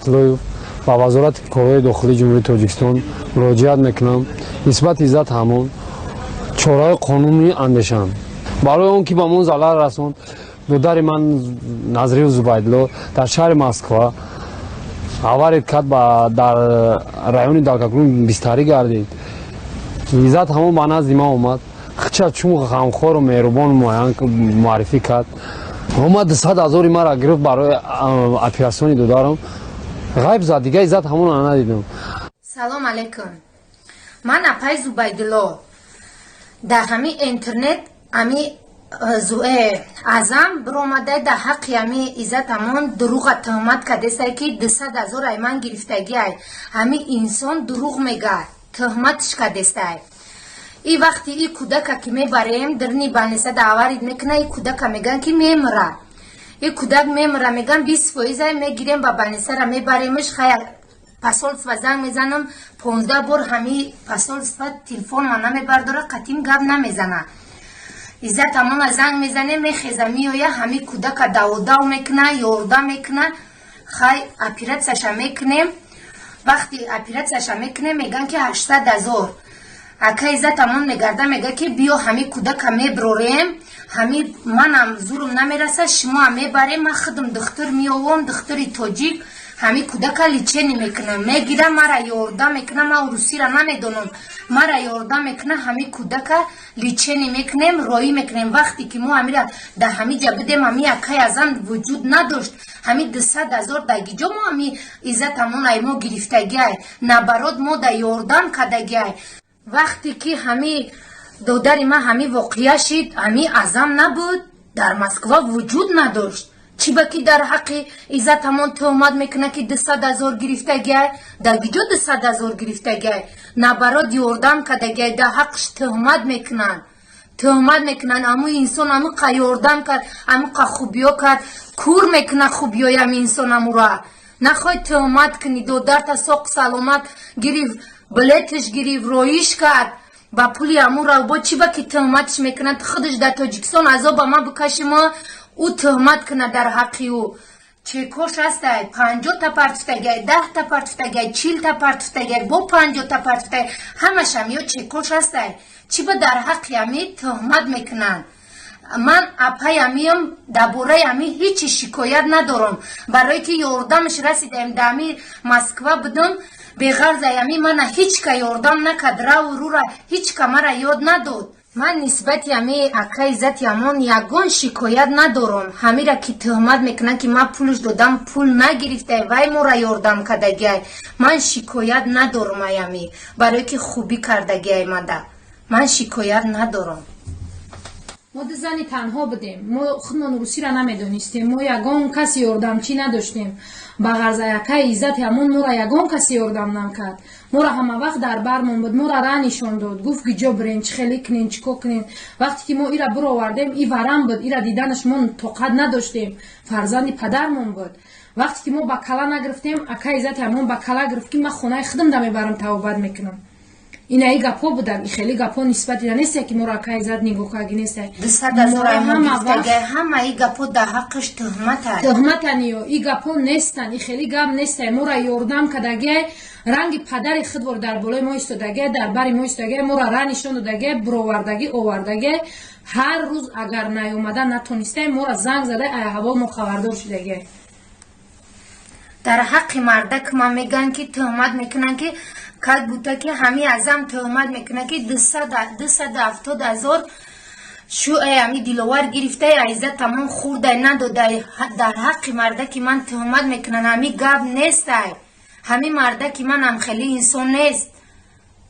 Тилоев ба Вазорати корҳои дохилии Ҷумҳурии Тоҷикистон муроҷиат мекунам, нисбати Иззат ҳамон чораҳои қонунӣ андешанд, барои он ки ба мо залал расонд. Додари ман Назриев Зубайдулло дар шаҳри Москва авария кард, ба дар райони Далкакрун бистарӣ гардид. Иззат ҳамон ба назди ман омад, хича чун ғамхору меҳрубон муаррифӣ кард. Омад, 100 000-и мара гирифт барои операсиони додарам, ғайб зад. Дига Иззат ҳамонро надидам. Салом алейкум. Ман апай Зубайдулло. Дар ҳами интернет ами Азам биромадай, дар ҳаққи ами Иззат ҳамон дурӯға туҳмат кардесай, ки 200 000 ай ман гирифтагиай. Ҳами инсон дурӯғ мега, туҳматш кардестай. И вақти и кӯдака ки мебарем, дирни больница да авария мекуна, и кӯдака меган, ки мемра, и кӯдак мемра. Меган, 20 фоизай мегирем, ба больницара мебаремш. Хая, посольство занг мезанам 15 бор, ҳами посольство телефонма намебардора, қатим гап намезана. Иззат ҳамона занг мезанем, мехеза, меоя, ҳами кӯдака даводав мекуна, ёрдам мекуна. Хай, оператсияша мекунем. Вақти оператсияша мекунем, меган, ки 800 000. Ака Иззат ҳамон мегарда, мега, ки биё, ҳами кӯдака меброрем, ҳами манам зурум намераса, шумоам мебарем, ман худам духтур меовом, духтури тоҷик, ҳами кӯдака лечение мекунам. Мегира, мара ёрдам мекуна. Ман русира намедонам, мара ёрдам мекуна, ҳами кӯдака лечение мекунем, роӣ мекунем. Вақте ки мо ҳамира дар ҳами ҷа бидем, ҳами акай Азам вуҷуд надошт. Ҳами 200 000 дагиҷо мо ҳами Иззат ҳамон ай мо гирифтагиай, наоборот, мо да ёрдам кардагиай. Вақте ки ҳами додари ман ҳами воқеа шид, ҳами Азам набуд, дар Москва вуҷуд надошт. Чӣ ба ки дар ҳаққи Иззат ҳамон туҳмат мекунад, ки 200 000 гирифтагиай? Дар киҷо 200 000 гирифтагиай? Наоборот, ёрдам кардагиай. Дар ҳаққш туҳмат мекунанд, туҳмат мекунанд. Аму инсон амуқа ёрдам кард, амуқа хубиё кард, кур мекунад хубиёи ами инсон. Амура нахоҳӣ туҳмат кунӣ. Додарта соқ саломат гирифт, билетш гирифт, роиш кард ба пули амура. Бо чӣ ба ки туҳматш мекунад? Худаш дар Тоҷикистон азоба ма бикашимо, ӯ туҳмат кунад дар ҳаққи ӯ. Чекош ҳастай, 50-та партуфтагиай, 10-та партуфтагиай, 40-та партуфтагиай, бо 50-та партуфтагиай, ҳамашам ё чекош ҳастай. Чӣ ба дар ҳаққи ами туҳмат мекунанд? Ман апай амиам, дар бораи ами ҳичи шикоят надорам, барое ки ёрдамаш расидаем. Дар ами Москва будам, беғарзай ами мана ҳеҷ ка ёрдам накард, раву рура ҳеҷ ка мара ёд надод. Ман нисбати ами ака Иззати ҳамон ягон шикоят надорам. Ҳамира ки туҳмат мекунанд, ки ман пулш додам, пул нагирифтай, вай мора ёрдам кардагиай. Ман шикоят надорам ай ами, барое ки хубӣ кардагиай мада. Ман шикоят надорам. Мо ду зани танҳо будем, мо худмон русиро намедонистем, мо ягон каси ёрдамчӣ надоштем. Ба ғарза якаи Иззати ҳамон моро ягон каси ёрдам накард. Моро ҳама вақт дар бармон буд, моро ра нишон дод, гуфт, ки ҷо бирен, чӣ хеле кунен, чӣ кор кунен. Вақте ки мо ира бировардем, и варам буд, ира диданаш мо тоқат надоштем, фарзанди падармон буд. Вақте ки мо ба кала нагирифтем, акаи Иззати ҳамон ба кала гирифт, ки ман хонаи худам да мебарам, табобат мекунам. Ина и гапҳо буданд. И хеле гапҳо нисбати несте, ки моро акаи Иззат нигоҳ карди несте. 200 000 гирифтагиай, ҳама и гапҳо дар ҳаққаш туҳмата. Туҳматаниё, и гапҳо нестанд, и хеле гап несте. Моро ёрдам кардагиай, ранги падари худвор дар болои мо истодагиай, дар бари мо истодагиай, моро ра нишон додагиай, бировардагӣ, овардагиай. Ҳар рӯз агар наёмада натонистаем, моро занг зада, ай ҳаво мо хабардор шудагиай. Дар ҳаққи мардак ман мегӯянд, ки туҳмат мекунанд, ки как будто ки ҳами Азам туҳмат мекунад, ки 270 000 шӯъе ами Диловар гирифтай, Иззат тамом хурдай, надодай. Дар ҳаққи мардаки ман туҳмат мекунанд. Ҳами гап нестай. Ҳами мардаки манам хеле инсон нест,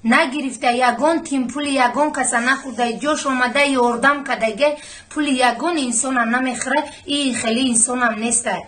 нагирифта ягон тим пули ягон каса нахӯрдай, ҷош омада ёрдам кардагай, пули ягон инсонам намехӯра. И хеле инсонам нестай.